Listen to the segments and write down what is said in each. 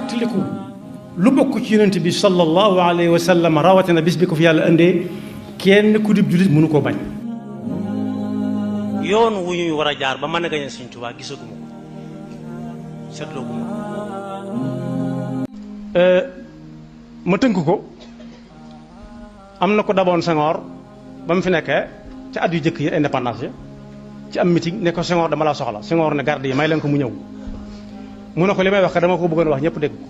tiliku lu bokk ci yonent bi sallallahu alayhi wa sallam rawatina bis bi ko fi yàlla indee kenn ku dib jullit mënu koo bañ. yoon wu ñuy war a jaar ba mën a gañe Sëñ Tuubaa gisaguma ko seetlooguma ko. ma tënk ko am na ko daboon Senghor ba mu fi nekkee ci at yu jëkk yi indépendance yi ci am meeting ne ko Senghor dama la soxla Senghor ne garde yi may leen ko mu ñëw mu ne ko li may wax ka dama ko bëggoon wax ñëpp dégg ko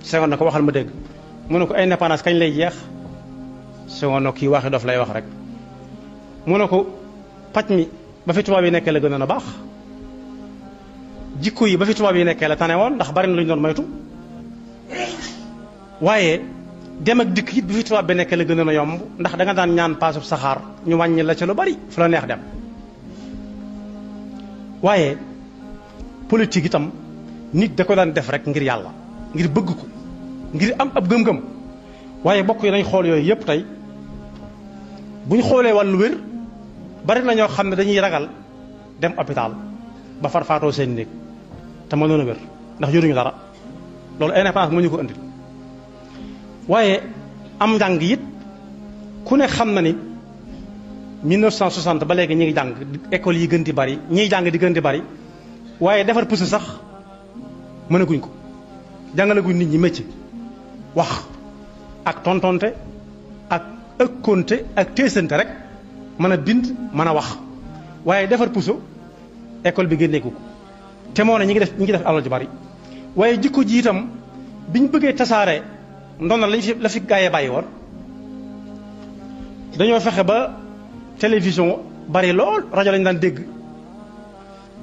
Senghor ne ko waxal ma dégg mu ne ko indépendance kañ lay jeex Senghor ne kii waxi dof lay wax rek mu ne ko paj mi ba fi tubaab yi nekkee la gënoon a baax jikko yi ba fi tubaab yi nekkee la tane woon ndax bari na lu ñu doon moytu waaye dem ak dikk it bi fi tubaab bi nekkee la gënoon a yomb ndax da nga daan ñaan paasub saxaar ñu wàññi la ca lu bari fu la neex dem waaye politique itam nit da ko daan def rek ngir yàlla ngir bëgg ko ngir am ab gëm-gëm waaye bokk yi nañ xool yooyu yëpp tey bu ñu xoolee wàllu wér bari na ñoo xam ne dañuy ragal dem hôpital ba far faatoo seen néeg te mënoon a wér ndax yoruñu dara loolu indépendance moo ñu ko indil waaye am njàng it ku ne xam na ni 1960 ba léegi ñi ngi jàng école yi gën di bari ñiy jàng di gën di bari waaye defar puso sax mënaguñ ko jàngalaguñ nit ñi métier wax ak tontonte ak ëkkonte ak téesante rek mën a bind mën a wax waaye defar puso école bi génneeku ko te moo ne ñi ngi def alal ju bari waaye jikko ji itam biñ bëggee tasaare ndonal la fi gaayee bàyyi woon dañoo fexe ba télévision bari lool rajo lañu daan dégg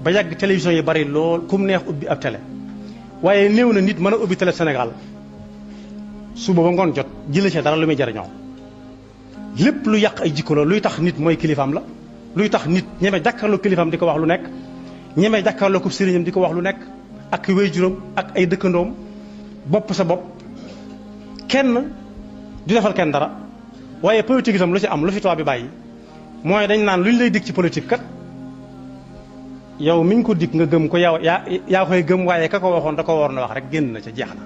ba yàgg télévision yi bari lool kum neex ubbi ab télé waaye néew na nit mën a ubbi télé Sénégal suba ba ngoon jot jëlee ci dara lu muy jariñoo lépp lu yàq ay jikko la luy tax nit mooy kilifaam la luy tax nit ñeme jàkkaarloo kilifaam di ko wax lu nekk ñeme jàkkaarloo ko sëriñam di ko wax lu nekk ak waajuram ak ay dëkkandoom bopp sa bopp kenn du defal kenn dara waaye politique itam lu ci am lu fi tubaab bi bàyyi mooy dañ naan lu ñu lay dig ci politique kat yow mi ñu ko dig nga gëm ko yaa koy gëm waaye ka ko waxoon da ko war na wax rek génn na ca jeex na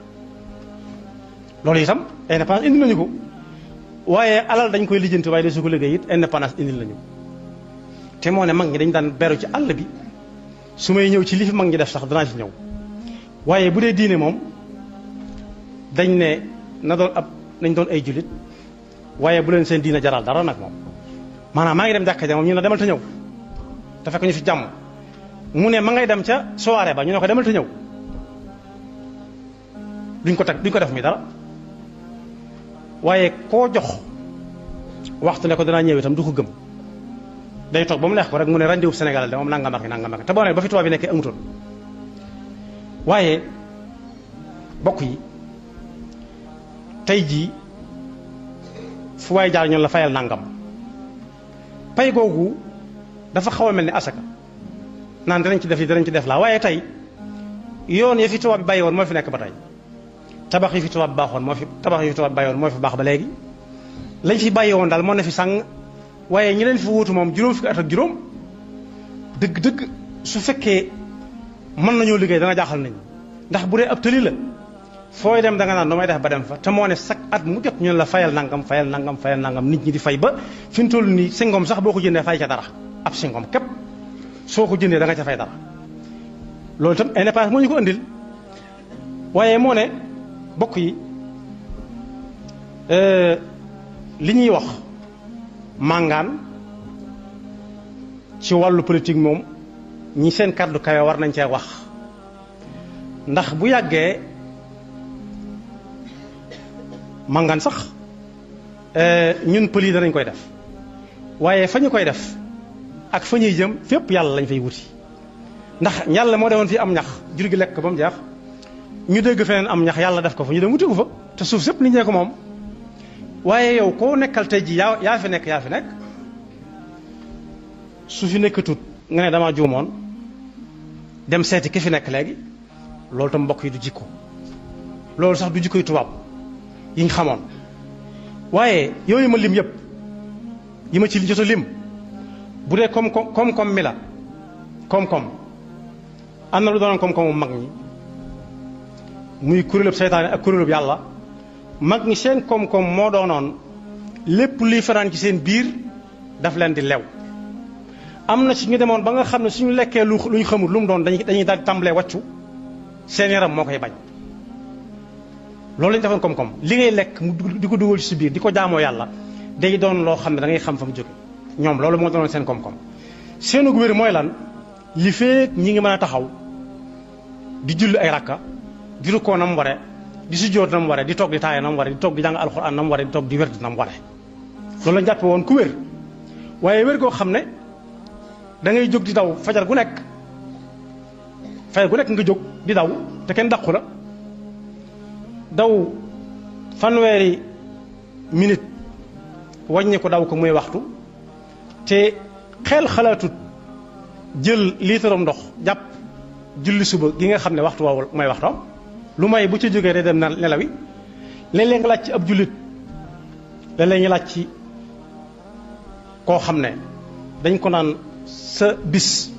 loolu itam indépendance indi nañu ko waaye alal dañ koy lijjanti waaye de su ko liggéey it indépendance indil nañu ko te moo ne mag ñi dañ daan beru ci àll bi su may ñëw ci li fi mag ñi def sax danaa ci ñëw waaye bu dee diine moom dañ ne na doon nañ doon ay jullit waaye bu leen seen diine jaral dara nag moom maanaam maa ngi dem jàkka ja moom ñu ne demal te ñëw te fekk ñu fi jàmm mu ne ma ngay dem ca soirée ba ñu ne ko demal te ñëw duñ ko def mi dara waaye koo jox waxtu ne ko danaa ñëw itam du ko gëm day toog ba mu neex ko rek mu ne rendez-vous Sénégal de moom nangam ak te boo ne ba fi tubaab bi nekkee amutoon waaye bokk yi tey jii fu waay jaar ñoom la fayal nangam pay googu dafa xaw a mel ni asaka naan danañ ci def li danañ ci def laa waaye tey yoon ya fi tubaab bi bàyyi woon moo fi nekk ba tey tabax yi fi tubaab bi baaxoon moo fi baax ba léegi lañ fi bàyyi woon daal moo ne fi sàng waaye ñi leen fi wuutu moom juróom fukki at ak juróom dëgg su fekkee mën nañoo liggéey dana jaaxal nañ ndax bu dee ab tëli la fooy dem da nga naan damay def ba dem fa te moo ne chaque at mu jot ñu la fayal nangam nit ñi di fay ba fi mu toll nii singom sax boo ko jëndee fay ca dara ab singom képp soo ko jëndee da nga ca fay dara loolu itam indépendance moo ñu ko andil waaye moo ne bokk yi li ñuy wax màngaan ci wàllu politique moom ñi seen kàddu kawe war nañ cee wax ndax bu yàggee màngaan sax ñun pël yi danañ koy def waaye fa ñu koy def ak fa ñuy jëm fépp yàlla lañ fay wuti ndax yàlla moo demoon fii am ñax jur gi lekk ko ba mu jeex ñu dégg feneen am ñax yàlla def ko fa ñu dem wuti ko fa te suuf sépp nit ñee ko moom waaye yow koo nekkal tey ji yaa fi nekk su fi nekkatut nga ne dama juumoon dem seeti ki fi nekk léegi loolu tam mbokk yi du jikko loolu sax du jikkoy tubaab yi ñu xamoon waaye yooyu ma lim yëpp yi ma ci jot a lim bu dee koom-koom mi la koom-koom am na lu doonoon koom-koomu mag ñi muy kuréelub seytaane ak kuréelub yàlla mag ñi seen koom-koom moo doonoon lépp luy fanaan ci seen biir daf leen di lew am na ci ñu demoon ba nga xam ne suñu lekkee lu ñu xamul lu mu doon dañuy daal di tàmbalee wàccu seen yaram moo koy bañ loolu lañu defoon koom-koom li ngay lekk mu di ko dugal ci si biir di ko jaamoo yàlla day doon loo xam ne da ngay xam fa mu jóge ñoom loolu moo doonoon seen koom-koom seenu gu wér mooy lan li feek ñi ngi mën a taxaw di julli ay rakka di rukkoo na mu ware di sujjóot na mu ware di toog di taaya na mu ware di toog di jàng alxuraan na mu ware di toog di werd na mu ware loolu lañ jàppe woon ku wér waaye wér goo xam ne da ngay jóg di daw fajar gu nekk nga jóg di daw te kenn dàqu la daw fanweeri minute wàññi ko daw ko muy waxtu te xel xalaatut jël liitaram ndox jàpp julli suba gi nga xam ne waxtu woowu mooy waxtoom lu may bu ci jógee day dem na nelawi léeg-léeg nga laaj ci ab jullit léeg-léeg ñu laaj ci koo xam ne dañ ko naan sa bis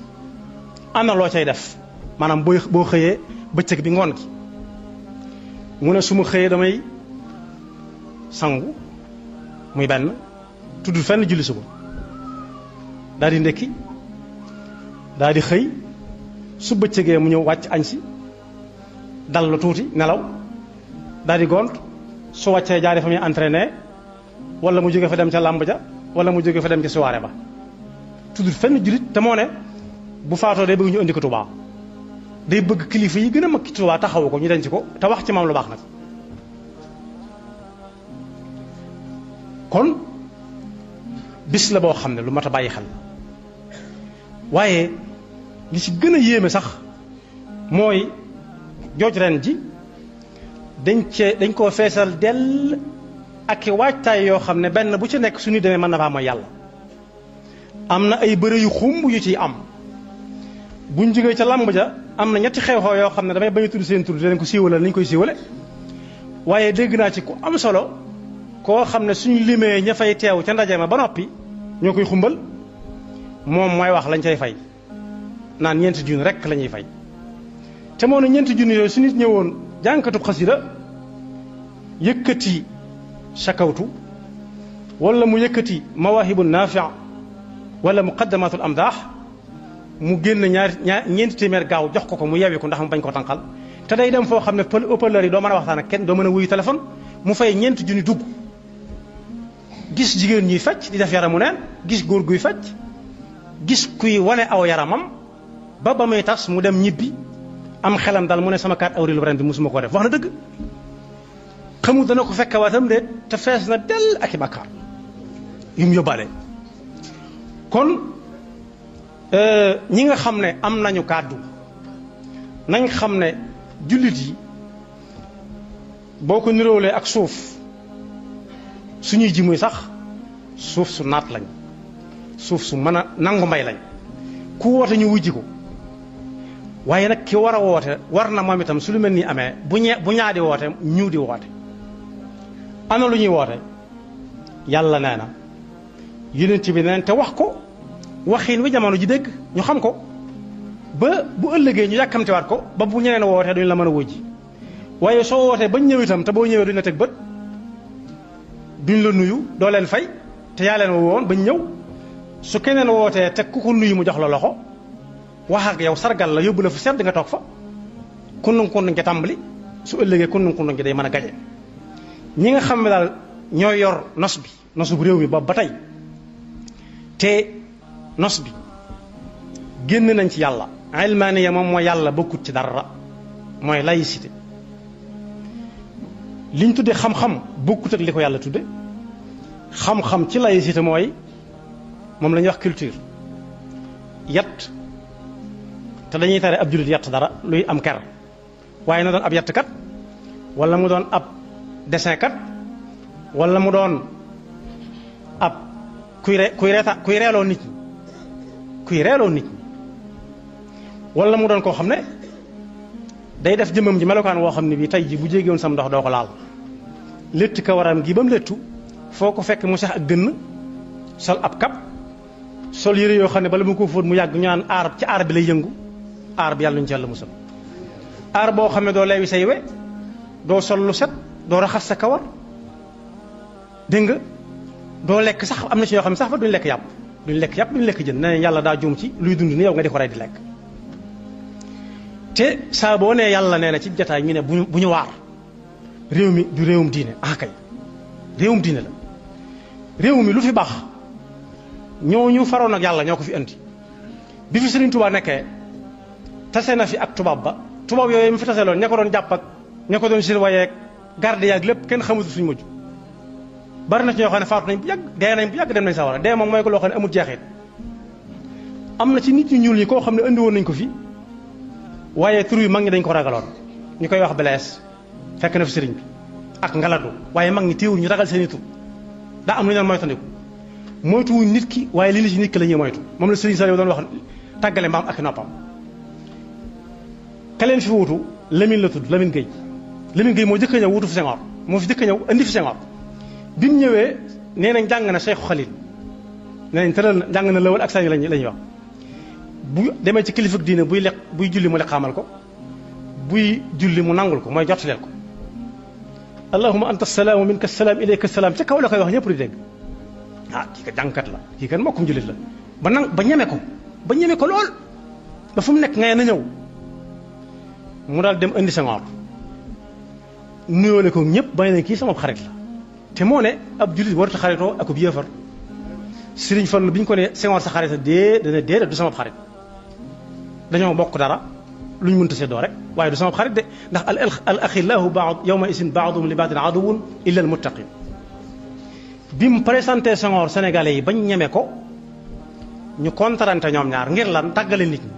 ana loo cay def maanaam boo xëyee bëccëg bi ngoon gi mu ne su ma xëyee damay sangu muy benn tudd fenn julli suba daal di ndekki daal di xëy su bëccëgee mu ñëw wàcc añ si dal la tuuti nelaw daal di gont su wàccee jaaree fa muy entraîné wala mu jóge fa dem ca làmb ja wala mu jóge fa dem ca soirée ba tudd fenn jullit te moo ne bu faatoo day bëgg ñu indi ko Tuubaa day bëgg kilifa yi gën a mag ci Tuubaa taxawu ko ñu denc ko te wax ci moom lu baax nag kon bis la boo xam ne lu mat a bàyyi xel waaye li ci gën a yéeme sax mooy jooj ren ji dañ koo feesal dell ak i waajtaay yoo xam ne benn bu ci nekk suñu demee mën na faa mooy yàlla am na ay bëre yu xumb yu ciy am buñ jógee ca làmb ja am na ñetti xew-xew yoo xam ne damay bañ a tudd seen tur dinañ ko siiwale nañ koy siiwale waaye dégg naa ci ku am solo koo xam ne suñu limee ña fay teew ca ndaje ma ba noppi ñoo koy xumbal moom mooy wax lañ cay fay naan ñeenti junni rek la ñuy fay te moo ne ñeenti junni yooyu su nit ñëwoon jànkatub xasida yëkkati sakawtu wala mu yëkkati mawaahibu naafi' wala muqaddamatul amdaax mu génn ñeenti téeméer gaaw jox ko mu yewi ko ndax mu bañ ko tànqal te day dem foo xam ne haut-parleur yi doo mën a waxtaan ak kenn doo mën a wuyu téléphone mu fay ñeenti junni dugg gis jigéen ñuy fecc di def yaramu neen gis góor guy fecc gis kuy wane aw yaramam ba muy tas mu dem ñibbi am xelam dal mu ne sama 4 avril ren bi mosuma koo def wax na dëgg xamul dana ko fekkewaatam de te fees na dell ak i bàkkaar yu mu yóbbaale kon ñi nga xam ne am nañu kàddu nañ xam ne jullit yi boo ko niróolee ak suuf suñuy ji muy sax suuf su naat lañ suuf su mën a nangu mbay lañ ku woote ñu wujji ko waaye nag ki war a woote war na moom itam su lu mel nii amee bu ñaa di woote ñu di woote ana lu ñuy woote yàlla nee na yonent bi neen te wax ko waxin wi jamono ji dégg ñu xam ko ba bu ëllëgee ñu yàkkamtewaat ko ba bu ñeneen wootee duñ la mën a wujji waaye soo wootee bañ ñëw itam te boo ñëwee duñ la teg bët duñ la nuyu doo leen fay te yaa leen woon bañ ñëw su keneen wootee te ku ko nuyu mu jox la loxo wax ak yow sargal la yóbbu la fu sedd nga toog fa kundung kundung ca tàmbali su ëllëgee kundung kundung ci day mën a gaje ñi nga xam ne daal ñoo yor nos bu réew mi boobu ba tey te nos bi génn nañ ci yàlla ilmaaniya moom mooy yàlla bokkut ci dara mooy laïcité liñ tudde xam-xam bokkut ak li ko yàlla tudde xam-xam ci laïcité mooy moom la ñuy wax culture yat te dañuy tere ab jullit yat dara luy am ker waaye na doon ab yatt kat wala mu doon ab dessin kat wala mu doon ab kuy reeloo nit ñi wala mu doon koo xam ne day def jëmmam ji melokaan woo xam ne bii tey ji bu jéggiwoon sam ndox doo ko laal létt ka waram gi ba mu léttu foo ko fekk mu sax ak gënn sol ab kap sol yére yoo xam ne bala mu ko fóot mu yàgg ñu naan aar ci aar bi lay yëngu aar bi yàlla ñu ci yàlla musal aar boo xam ne doo leewi say we doo sol lu set doo raxas sa kawar dégg nga doo lekk sax am na ci ñoo xam ne sax fa duñ lekk yàpp duñ lekk jën nee nañ yàlla daa juum ci luy dund ni yow nga di ko rey di lekk. te saa boo nee yàlla nee na ci jataay ñu ne bu ñu waar réew mi du réewum diine kay réewum diine la réew mi lu fi baax ñooñu faroon ak yàlla ñoo ko fi andi bi fi Serigne Touba nekkee tase na fi ak tubaab ba tubaab yooyu mu fi tase loon ña ko doon jàpp ak ña ko doon surveiller ak garde yaag lépp kenn xamutu suñ mujj bari na ci ñoo xam ne faatu nañ bu yàgg dee nañ bu yàgg dem nañ sawara dee moom mooy ko loo xam ne amul jeexit am na ci nit ñu ñuul ñi koo xam ne andi woon nañ ko fi waaye tur yi mag ñi dañ ko ragaloon ñu koy wax Blaise fekk na fi sëriñ bi ak Ngaladu waaye mag ñi téewul ñu ragal seen i tur daa am lu ñu doon moytandiku moytuwuñ nit ki waaye li li ci nit ki la ñuy moytu moom la sëriñ Saliou doon wax tàggale mbaam ak noppam. ka leen fi wuutu Lamine la tudd Lamine Gueye moo jëkk a ñëw wuutu fi Senghor moo fi jëkk a ñëw andi fi Senghor bi mu ñëwee nee nañ jàng na Cheikh Khalil nee nañ tëral na jàng na lawal ak sani lañuy wax bu demee ci kilifa diine buy julli mu liqaamal ko buy julli mu nangul ko mooy jottaleel ko allahumma anta salaamu minka salaam ilayka salaam ca kaw la koy wax ñëpp di dégg kii kat jàngkat la kii kat mbokkum jullit la ba ñeme ko lool ba fu mu nekk ngay na ñëw mu daal dem indi Senghor nuyoole ko ñëpp bañ ne kii sama xarit la te moo ne ab jullit warut a xaritoo ak ab yéefar Sëriñ Fallu bi ñu ko ne Senghor sa xarit dana déedéet du sama xarit dañoo bokk dara lu ñu mënta séddoo rek waaye du sama xarit de ndax al axillahu yawma isin baaduhum li baadin aduwwun illa al muttaqin bi mu présenté Senghor sénégalais yi bañ ñeme ko ñu kontarante ñoom ñaar ngir lan tàggale nit ñi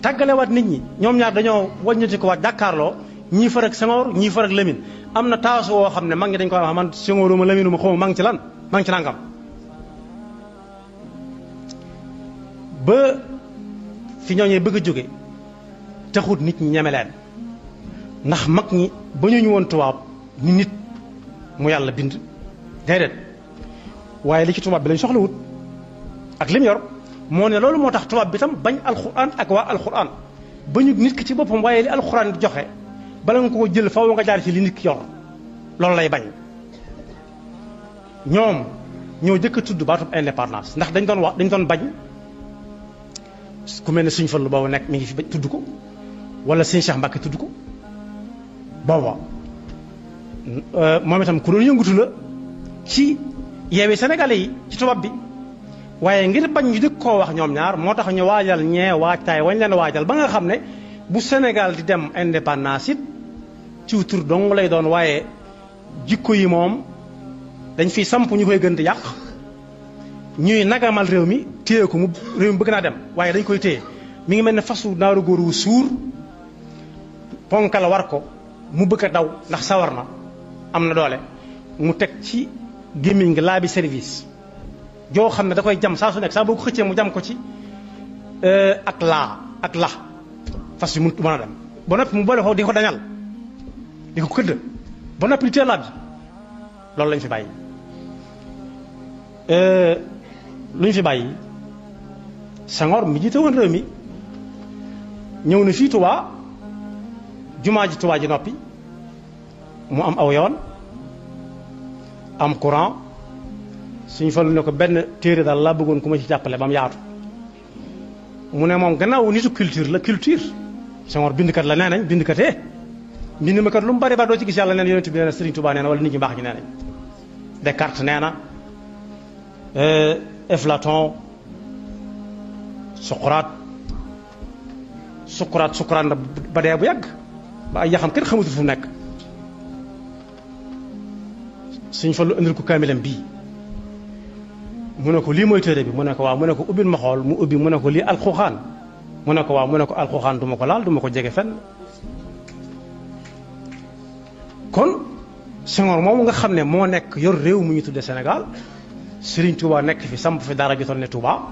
tàggalewaat nit ñi ñoom ñaar dañoo wàññati ko waat jàkkaarloo ñii far ak Senghor ñii far ak Lamine am na taasu woo xam ne mag ñi dañ ko wax man Senghoruma Laminuma xaw ma maa ngi ci lan maa ngi ci nangam ba fi ñooñee bëgg a jóge taxut nit ñi ñeme leen ndax mag ñi ba ñu woon tubaab ni nit mu yàlla bind déedéet waaye li ci tubaab bi lañ soxlawut ak lim yor moo ne loolu moo tax tubaab bi tam bañ alxuraan ak waa alxuraan bañu nit ki ci boppam waaye li alxuraan di joxe bala nga ko jël faaw nga jaar ci li nit ki yor loolu lay bañ ñoom ñoo jëkk a tudd baatub indépendance ndax dañ doon bañ ku mel ne Sëñ Fallu boobu nekk mi ngi fi tudd ko wala Sëñ Cheikh Mbacke tudd ko booba moom itam ku doon yëngutu la ci yeewi sénégalais yi ci tubaab bi waaye ngir bañ ñu dëkk koo wax ñoom ñaar moo tax ñu waajal ñee waajtaay wañ leen waajal ba nga xam ne bu Sénégal di dem indépendance it ci tur dong lay doon waaye jikko yi moom dañ fiy samp ñu koy gën di yàq ñuy nagamal réew mi téye ko mu réew mi bëgg naa dem waaye dañ koy téye mi ngi mel ne fasu naaru góor wu suur ponkal war ko mu bëgg a daw ndax sawar na am na doole mu teg ci gémmiñ nga laa bi service joo xam ne da koy jam saa su nekk saa boo ko xëccee mu jam ko ci ak la fas yi mu mën a dem ba noppi mu boole ko di ko dañal di ko këdd ba noppi di teel bi loolu lañ fi bàyyi lu ñu fi bàyyi Senghor mi jiite woon réew mi ñëw na fii Touba jumaa ji Touba ji noppi mu am aw yoon am courant Sëñ Fallu ne ko benn téere daal laa bëggoon ku ma ci jàppale ba mu yaatu mu ne moom gannaaw nitu culture la culture Senghor bindkat la nee nañ bindkatee mbind ma kat lu mu bari ba doo ci gis yàlla neen yonent bi nee na Sëriñ Touba nee na wala nit ñi baax ñi nee nañ Descartes nee na Aflaton Socrate na ba dee bu yàgg ba ay yaxam kenn xamatul fu mu nekk Sëñ Fallu indil ko kaamilam bii mu ne ko lii mooy téere bi mu ne ko waaw mu ne ko ubbil ma xool mu ubbi mu ne ko lii alxuraan mu ne ko waaw mu ne ko alxuraan du ma ko laal du ma ko jege fenn kon Senghor moomu nga xam ne moo nekk yor réew mu ñu tudde Sénégal Serigne Touba nekk fi samp fi dara jotoon ne Touba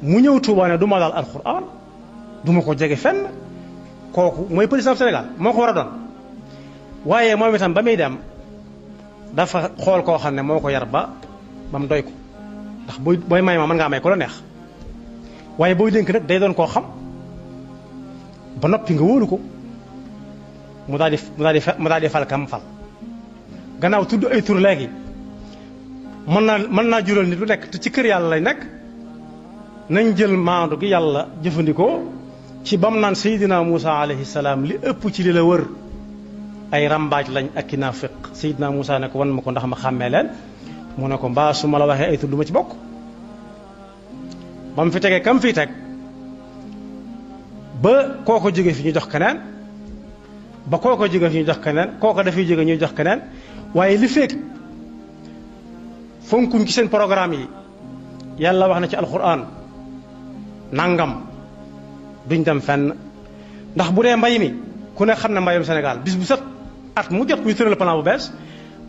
mu ñëw Touba ne du ma laal alxuraan du ma ko jege fenn kooku mooy président Sénégal moo ko war a doon waaye moom itam ba muy dem dafa xool koo xam ne moo ko yar ba mu doy ko ndax booy may ma mën ngaa may ko la neex waaye booy dénk nag day doon koo xam ba noppi nga wóolu ko mu daal di fal kam fal gannaaw tudd ay tur léegi mën naa jural nit lu nekk te ci kër yàlla lay nekk nañ jël maandu gi yàlla jëfandikoo ci bam naan Seydina Moussa alayhi salaam li ëpp ci li la wër ay rambaaj lañ ak i naafiq Seydina Moussa ne ko wan ma ko ndax ma xàmmee leen mu ne ko mbaa su ma la waxee ay tur du ma ci bokk ba mu fi tegee kam fii teg ba kooko jóge fi ñu jox keneen ba kooko jóge fi ñu jox keneen kooko dafay jóge ñuy jox keneen waaye li fekk fonkuñ ci seen programme yi yàlla wax na ci alquran nangam duñ dem fenn ndax bu dee mbay mi ku ne xam ne mbayum Sénégal bis bu set at mu jot ñu tëral plan bu bees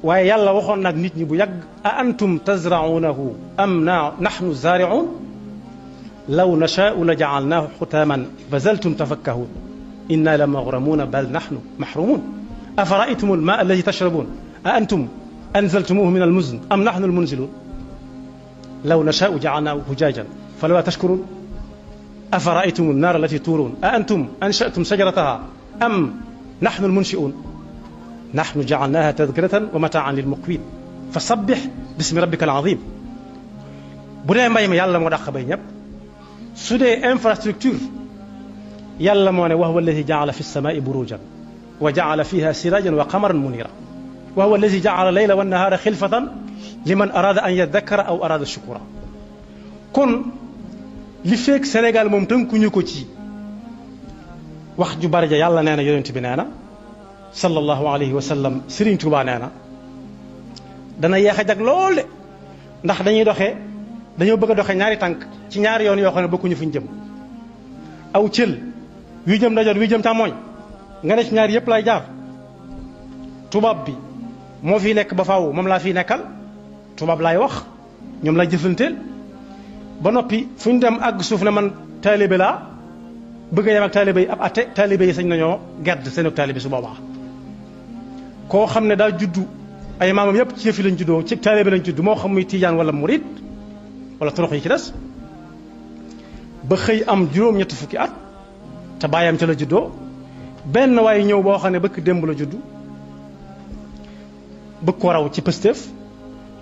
waaye yàlla waxoon nag nit ñi bu yàgg a antum tazra'unahu am nahnu zari'un law nashaa'u la ja'alnahu xutaaman bazaltum tafakkahun inna la maghramuuna bal nahnu mahrumun afara'aytum al-maa'a alladi tashrabun a antum anzaltumuhu min al-muzn am nahnu al-munzilun law nashaa'u ja'alnahu hujaajan falawlaa tashkurun afara'aytum an-naara allati tuurun a antum ansha'tum shajarataha am nahnu al-munshi'un nahnu ja'alnaha tadhkiratan wa mataa'an lil-muqwin fasabbih bismi rabbika al-'azim bu dee mbay mi yàlla moo dàq bay ñëpp su dee infrastructure yàlla moo ne wa huwa alladi ja'ala fi as-samaa'i burujan wa ja'ala fiha sirajan wa qamaran munira wa huwa alladi ja'ala layla wan nahaara xilfatan liman arada an yadhakkara aw arada shukura kon li fekk Sénégal moom tënkuñu ko ci wax ju bari ja yàlla nee na yonent bi nee na sallallahu alayhi wa sallam Serigne Touba nee na dana yeex a jag lool de ndax dañoo bëgg a doxee ñaari tànk ci ñaari yoon yoo xam ne bokkuñu fuñ jëm aw cël wi jëm ndajoor wi jëm càmmooñ nga ne ci ñaari yëpp lay jaar tubaab bi moo fi nekk ba faaw moom laa fiy nekkal tubaab laay wax ñoom lay jëflanteel ba noppi fu ñu dem àgg suuf ne man taalibe laa bëgg a yem ak taalibe yi ab atte taalibe yi sañ nañoo gedd seen ak taalibe su boobaa koo xam ne daa juddu ay maamam yëpp ci yëfi lañ juddoo ci taalibe lañ judd moo xam muy tiijaan wala murit wala torox yi ci des ba xëy am juróom-ñetti fukki at te bàyyam ca la juddoo benn waaye ñëw boo xam ne bëkk démb la juddu bëgg ko raw ci pëstéef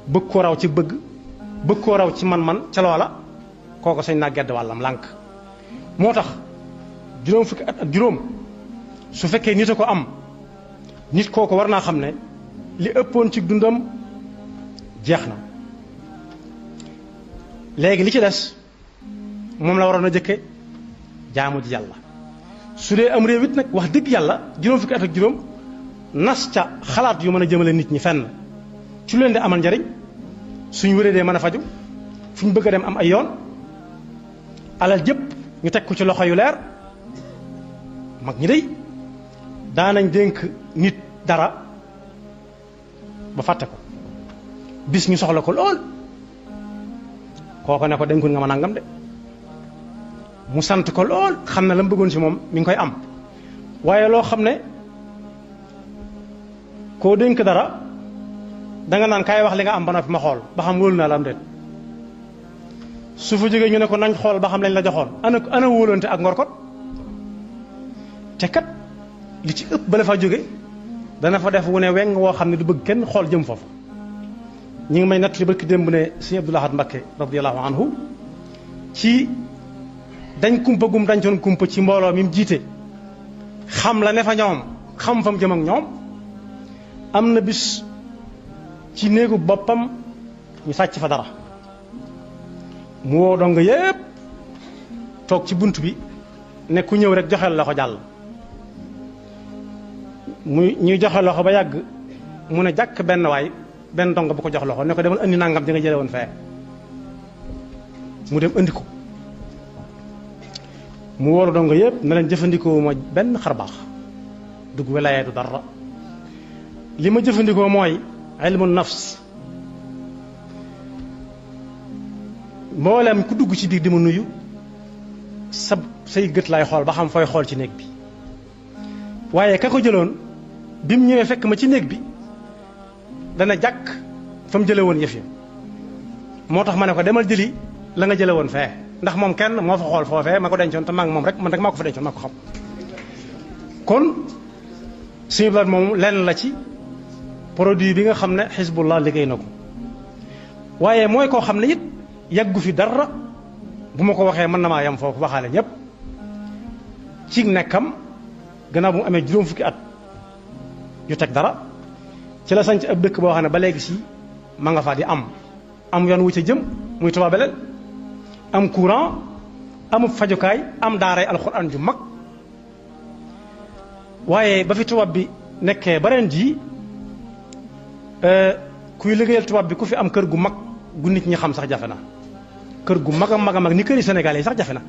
bëgg ko raw ci bëgg ko raw ci man-man ca loola kooko sañ naa gedd wàllam lànk moo tax juróom fukki at ak juróom su fekkee nit a ko am nit kooko war naa xam ne li ëppoon ci dundam jeex na léegi li ci des moom la waroon a jëkke jaamu ji yàlla su dee am réew it nag wax dëgg yàlla juróom fukki at ak juróom nas ca xalaat yu mën a jëmale nit ñi fenn ci lu leen di amal njariñ suñ wéree dee mën a faju fu ñu bëgg a dem am ay yoon alal jëpp ñu teg ko ci loxo yu leer mag ñi day daanañ dénk nit dara ba fàtte ko bis ñu soxla ko lool kooko ne ko dénkul nga ma nangam de mu sant ko lool xam ne la mu bëggoon si moom mi ngi koy am waaye loo xam ne koo dénk dara danga naan kaay wax li nga am ba noppi ma xool ba xam wóolu naa la am déet su fa jógee ñu ne ko nañ xool ba xam lañ la joxoon ana wóolante ak ngorkot te kat li ci ëpp bala fa jóge dana fa def wu ne weng woo xam ne du bëgg kenn xool jëm foofu ñi ngi may natt li barki démb ne sëñ Abdul Ahad Mbakke radiyallahu anhu ci dañ kumpa gum dañcoon kumpa ci mbooloo mi mu jiite xam la ne fa ñoom xam fa mu jëm ak ñoom am na bis ci néegu boppam ñu sàcc fa dara mu woo dong yépp toog ci bunt bi ne ku ñëw rek joxeel la ko jàll ñuy joxe loxo ba yàgg mu ne jàkk benn waay benn dong bu ko jox loxo ne ko demal andi nangam di nga jële woon fee mu dem andi ko mu wóoru dong yépp ne leen jëfandikoo ma benn xarbaax dugg wilaaya du dara li ma jëfandikoo mooy ilmu nafs mboolem ku dugg ci biir di ma nuyu say gët lay xool ba xam fooy xool ci néeg bi waaye ka ko jëloon bi mu ñëwee fekk ma ci néeg bi dana jàkk fa mu jële woon yëf yi moo tax ma ne ko demal jëli la nga jële woon fee ndax moom kenn moo fa xool foofee ma ko dencoon te maa ngi moom rek man rek maa ko fa dencoon maa ko xam kon suñu bilaat moom lenn la ci produit bi nga xam ne Hizbullah liggéey na ko waaye mooy koo xam ne it yàggu fi dara bu ma ko waxee mën na maa yem foofu waxaale ñëpp ci nekkam gannaaw bu mu amee juróom fukki at yu teg dara ci la sanc ab dëkk boo xam ne ba léegi si ma nga fa di am yoon wu ca jëm muy Touba Belel am courant amub fajukaay am daaray alxuraan ju mag waaye ba fi tubaab bi nekkee bareen ji kuy liggéeyal tubaab bi ku fi am kër gu mag gu nit ñi xam sax jafe na kër gu mag a mag a mag ni këri Sénégal yi sax jafe na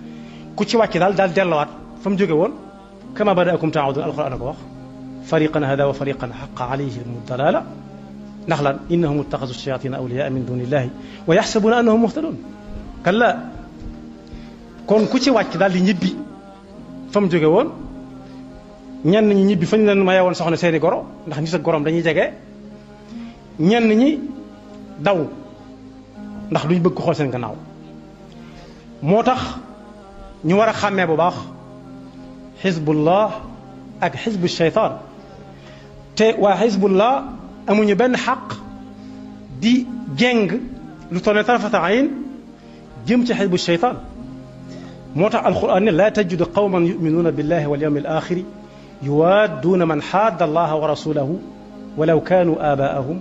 ku ci wàcc daal delluwaat fa mu jóge woon kama badaakum taawudun alxuraan ko wax fariqan hada wa fariqan xaqa alayhim dalala ndax lan innahum ittaxasu shayatina awliyaa min dunillahi wa yaxsabuna annahum muhtadun kalla kon ku ci wàcc daal di ñibbi fa mu jóge woon ñenn ñi ñibbi fañ leen maye woon soxna seeni goro ndax nit ak gorom dañuy jege ñenn ñi daw ndax duñ bëgg ko xool seen gannaaw moo tax ñu war a xàmmee bu baax xizbullah ak xizbu shaytaan te waa xizbullah amuñu benn xaq di jeng lu toll ne tarfata ayn jëm ci xizbu shaytaan moo tax alquran ne laa tajidu qawman yuminuuna billahi wal yawmi al axiri yuwaadduuna man xaadda allaha wa rasulahu walaw kaanu aabaa'ahum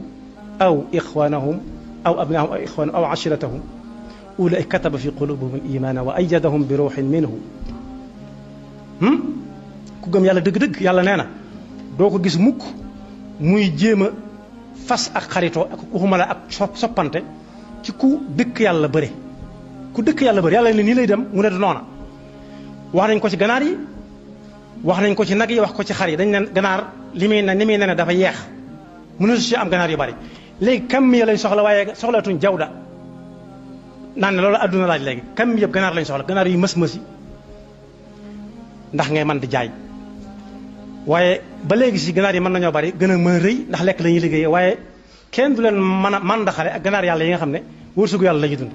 aw ixwaanahum aw abnaahum aw ixwaanahum aw ashiratahum ulaa'ika kataba fi qulubihim al imaana wa ayyadahum bi ruuxin minhu ku gëm yàlla dëgg-dëgg yàlla nee na doo ko gis mukk muy jéem a fas ak xaritoo ak waxuma la ak soppante ci ku dëkk yàlla bëre ku dëkk yàlla bëre yàlla ne nii lay dem mu ne du noona wax nañ ko ci ganaar yi wax nañ ko ci nag yi wax ko ci xar yi dañ ne ganaar li muy ne dafa yeex mënu si am ganaar yu bari léegi kam mi lañ soxla waaye soxlatuñ jawda naan ne loolu adduna laaj léegi kam mi yëpp ganaar lañ soxla ganaar yu mës-mësi ndax ngay mën di jaay waaye ba léegi si ganaar yi mën nañoo bari gën a mën a rëy ndax lekk la ñuy liggéeyee waaye kenn du leen mën a màndaxale ak ganaar yàlla yi nga xam ne wërsëgu yàlla la ñuy dund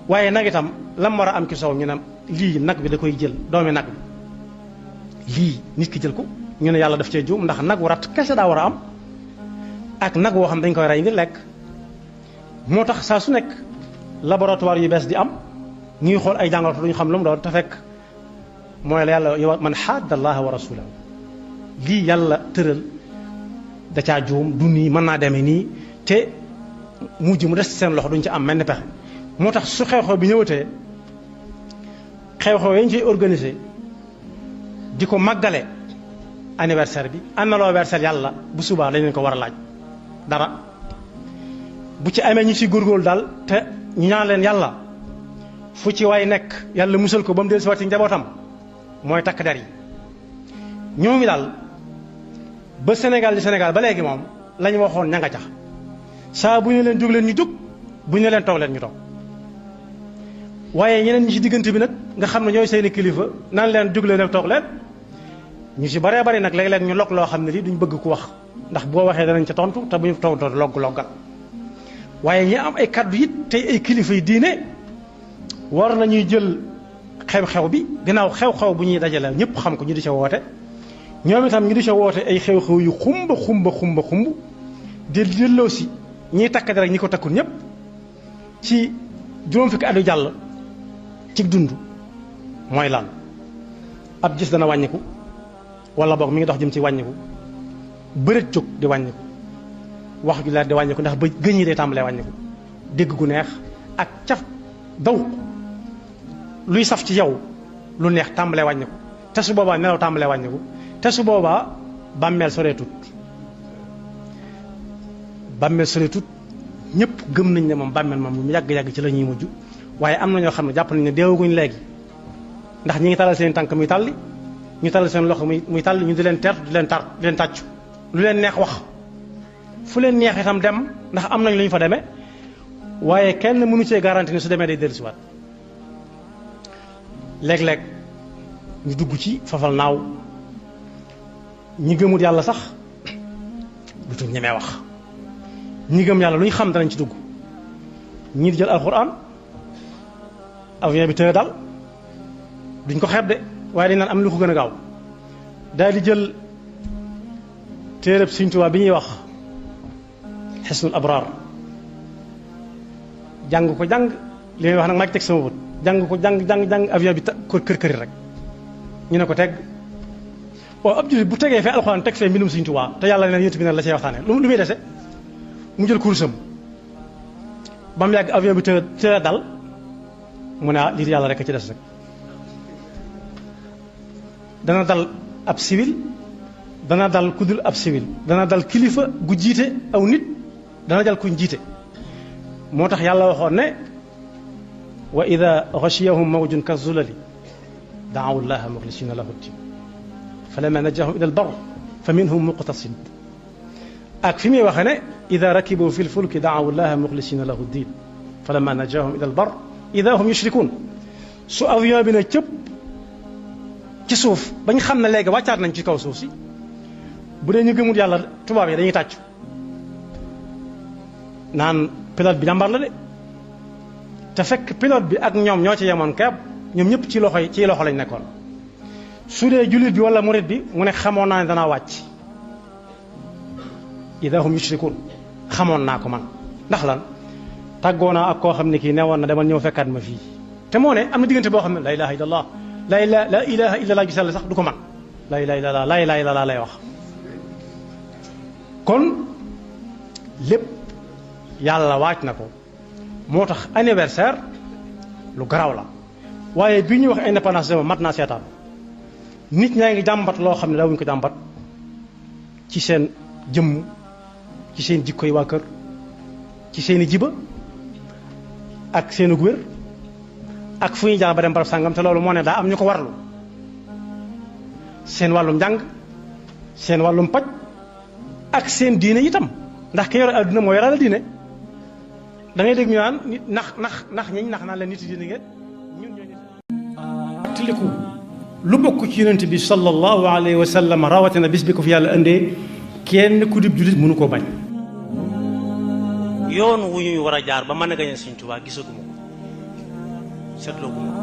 waaye nag itam lam war a am ci soow ñu ne lii nag bi da koy jël doomi nag bi lii nit ki jël ko ñu ne yàlla daf cee juum ndax nag wu rat kese daa war a am ak nag woo xam dañ koy rey ngir lekk moo tax saa su nekk laboratoire yu bees di am ñuy xool ay jàngoro duñu xam lu mu doon te fekk mooy la yàlla yow man xaadda allaha wa rasulahu lii yàlla tëral da caa juum du nii mën naa demee nii te mujj mu des ci seen loxo duñ ci am mel ni pexe moo tax su xew-xew bi ñëwatee xew-xew yañ ciy organisé di ko màggale anniversaire bi am na loo anniversaire yàlla bu subaa lañ leen ko war a laaj dara bu ci amee ñu ci góorgóorlu daal te ñu ñaan leen yàlla fu ci waay nekk yàlla musal ko ba mu del si waat ci njabootam mooy takk der yi ñoo ngi daal ba Sénégal di Sénégal ba léegi moom lañ waxoon ña nga cax saa bu ñu leen jóg leen ñu jóg bu ñu leen toog leen ñu toog waaye ñeneen ñi ci diggante bi nag nga xam ne ñooy seeni kilifa naan leen jóg leen ak toog leen ñu ci baree bari nag léeg-léeg ñu log loo xam ne lii duñ bëgg ku wax ndax boo waxee danañ ca tontu te bu ñu tontu loggal waaye ñi am ay kaddu it tey ay kilifa yi diine war nañuy jël xew-xew bi gannaaw xew-xew bu ñuy dajale ñëpp xam ko ñu di ca woote ñoom itam ñu di ca woote ay xew-xew yu xumb di delloo si ñiy takk rek ñi ko takkul ñëpp ci juróom fukki at yu jàll ci dund mooy lan ab gis dana wàññiku wala boog mi ngi dox jëm ci wàññiku bëreet jóg di wàññiku wax ju leer di wàññiku ndax ba gëñ yi day tàmbalee wàññiku dégg gu neex ak caf daw luy saf ci yow lu neex tàmbalee wàññiku te su boobaa nelaw tàmbalee wàññiku te su boobaa bàmmeel soreetut ñëpp gëm nañ ne moom bàmmeel moom mu yàgg-yàgg ci la ñuy mujj waaye am na ñoo xam ne jàpp nañ ne deewaguñ léegi ndax ñi ngi talal seen tànk muy talli ñu talal seen loxo muy talli ñu di leen teertu di leen tàccu lu leen neex wax fu leen neex itam dem ndax am nañ lu ñu fa demee waaye kenn mënu cee garanti ne su demee day dellusiwaat léeg-léeg ñu dugg ci fafal naaw ñi gëmut yàlla sax dutuñ ñemee wax ñi gëm yàlla lu ñu xam danañ ci dugg ñii di jël alxuraan avion bi tëye dal duñ ko xeeb de waaye dañ naan am lu ko gën a gaaw daal di jël téereb Sëriñ Tuubaa bi ñuy wax Hisnul Abraar jàng ko jàng li may wax nag maa ngi teg sama bët jàng ko jàng avion bi kër këri rek ñu ne ko teg waaw ab jullit bu tegee fee alxuraan teg fee mbindum Sëriñ Tuubaa te yàlla ne yonent bi ne la cay waxtaane lu muy dese mu jël kurusam ba mu yàgg avion bi te dal mu ne lii yàlla rek a ci des rek dana dal ab civil dana dal ku dul ab civil dana dal kilifa gu jiite aw nit dana dal kuñ jiite moo tax yàlla waxoon ne wa ida ghashiyahum mawjun ka zulali daawu llaha muxlisina lahu ddin falamma najahum ila albar fa minhum muqtasid ak fi muy waxee ne ida rakibu fi lfulki daawu llaha muxlisina lahu ddin falamma najahum ila albar ida hum yushrikun su avion bi ne cëpp ci suuf bañ xam ne léegi wàccaat nañ ci kaw suuf si bu dee ñu gëmul yàlla tubaab yi dañuy tàccu naan pilote bi jàmbar la de te fekk pilote bi ak ñoom ñoo ci yemoon keeb ñoom ñëpp ci loxo lañ nekkoon su dee jullit bi wala murit bi mu ne xamoon naa ne danaa wàcc ida hum yushrikun xamoon naa ko man ndax lan tàggoo naa ak koo xam ne kii newoon na demal ñëw fekkaat ma fii te moo ne am na diggante boo xam ne la ilaha illallah la ilaha illallah gisal sax du ko man la ilaha illallah lay wax kon lépp yàlla waaj na ko moo tax anniversaire lu garaw la waaye bi ñuy wax indépendance dama mat naa seetaan nit ñaa ngi jàmbat loo xam ne daawuñu ko jàmbat ci seen jëmm ci seen jikko yi waa kër ci seeni jiba ak seeni wér ak fu ñuy jaar ba dem barab sàngam te loolu moo ne daa am ñu ko warlu seen wàllum njàng seen wàllum paj ak seen diine itam ndax ki yore adduna moo yoraale diine da ngay dégg ñu naan nit nax ñiñ nax naan leen nit diine ngeen ñun ñoo tiliku lu bokk ci yonent bi sallallahu alayhi wa sallam rawatina bis bi ko fi yàlla indee kenn ku dib jullit mënu koo bañ. yoon wu ñuy war a jaar ba mën a gañe Sëriñ Tuubaa gisaguma ko seetloo guma ko